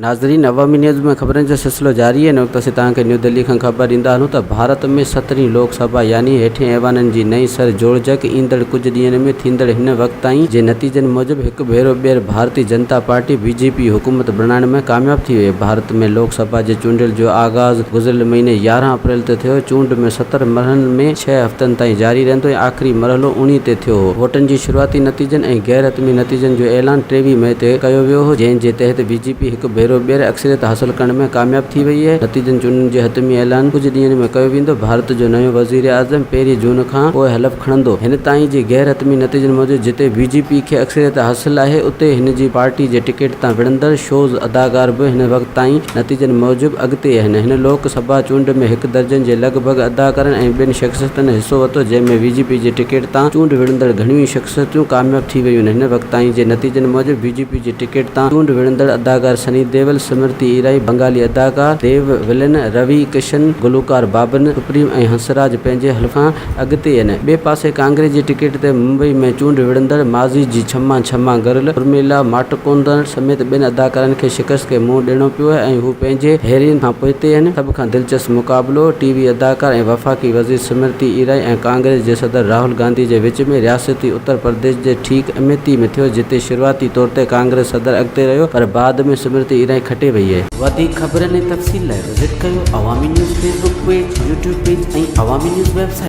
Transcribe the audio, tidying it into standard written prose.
ناظرين عوامي نيوز ۾ خبرن جو سلسلو جاري آهي. هن وقت اسين توهان کي نيو دهلي کان خبر ڏيندا هلون ته ڀارت ۾ سترهين لوڪ سڀا يعني هيٺين ايوانن جي نئين سر جوڙجڪ ايندڙ ڪجهه ڏينهن ۾ ٿيندڙ هن وقت تائين جي نتيجن موجب هڪ ڀيرو ٻيهر Bharatiya Janata party, B J P, حڪومت بڻائڻ ۾ ڪامياب ٿي وئي. ڀارت ۾ لوڪ سڀا جي چونڊيل جو آغاز گذريل مهيني 11 اپريل تي ٿيو. چونڊ ۾ 70 مرحلن ۾ ڇهه هفتن تائين جاري رهندو ۽ آخري مرحلو 19 تي ٿيو هو. ووٽن جي شروعاتي نتيجن ۽ غير حتمي نتيجن جو اعلان 23 مئي تي ڪيو ويو هو، جنهن جي تحت بي جي پي هڪ ڀيرو ٻيهر اڪثريت حاصل ڪرڻ ۾ ڪامياب ٿي وئي آهي. نتيجن چونڊن جي حتمي اعلان ڪجهه ڏينهن ۾ ڪيو ويندو. ڀارت جو نيون وزيراعظم پهرين جون کان پوء حلف کڻندو. هن تائين جي غير حتمي نتيجن موجب جتي بي جي پي کي اڪثريت حاصل آهي اتي هن جي پارٽي جي ٽڪيٽ تان وڙهندڙ شوز اداڪار به هن وقت تائين نتيجن موجب اڳتي آهن. هن لوڪ سڀا چونڊ ۾ هڪ درجن جي لڳ ڀڳ اداڪارن ۽ ٻين شخصيتن حصو ورتو جنهن ۾ بي جي پي جي ٽڪيٽ تان چونڊ وڙهندڙ گهڻيون ئي شخصيتون ڪامياب ٿي ويون. هن وقت تائين جي نتيجن موجب بي جي پي جي ٽڪيٽ تان چونڊ وڙهندڙ اداڪار سني ديول، سمرتي ايرائي، بنگالي اداڪار ديو ولن، روي ڪشن، گلوڪار بابن سپريم ۽ هنسراج پنهنجي حلف کان اڳتي آهن. ٻئي پاسي ڪانگريس جي ٽڪيٽ تي ممبئي ۾ چونڊ وڙهندڙ ماضي جي ڇما ڇما گرل ارميلا ماٽڪوندر سميت ٻين اداڪارن کي شڪست کي منهن ڏيڻو پيو آهي ۽ هو پنهنجي حيرين کان پوئتي آهن. سڀ کان دلچسپ مقابلو ٽي وي اداڪار ۽ وفاقي وزير سمرتي ايرائي ۽ ڪانگريس جي صدر راهول گانڌي جي وچ ۾ رياستي اتر پرديش جي ٺيڪ اميتي ۾ ٿيو جتي شروعاتي طور تي ڪانگريس صدر اڳتي رهيو پر بعد ۾ سمرتي ايرائي کٽي وئي. وڌيڪ خبرن ۽ تفصيل لاء وزٽ ڪيو Awami news Facebook page, YouTube page ۽ Awami news website.